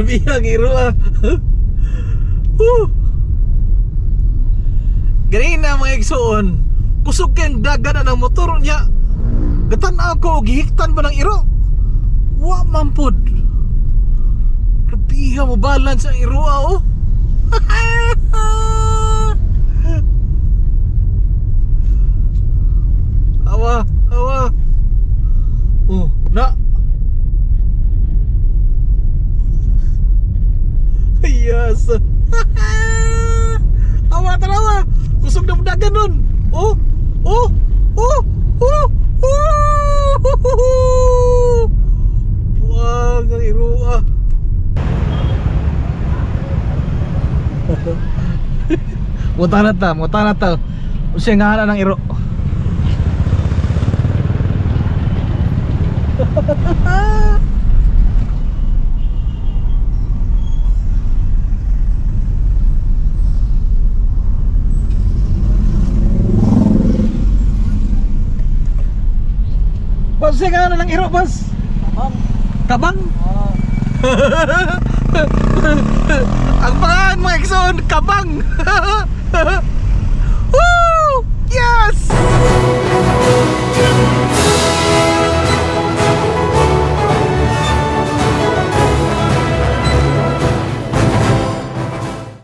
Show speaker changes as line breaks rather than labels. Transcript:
Grabe ang iro ah. Woo! Ganina, mga igsoon, kusog kayong dagan na ng motor niya. Gatan ako, gihiktan ba ng iro? Wa man pod. Grabe mo balance ang iro ah, oh. Awa, awa. Oh, na. Yes. Awa, tanawa. Kusog na dagan nun. Oh, oh. Buang ang iro ah. Muta na ta, muta na ta. Unsay ngalan ng iro? Boss, unsay ngalan ng iro, boss?
Kabang.
Kabang?
Ah.
Ang pangalan, mga igsoon, Kabang. Woo! Yes!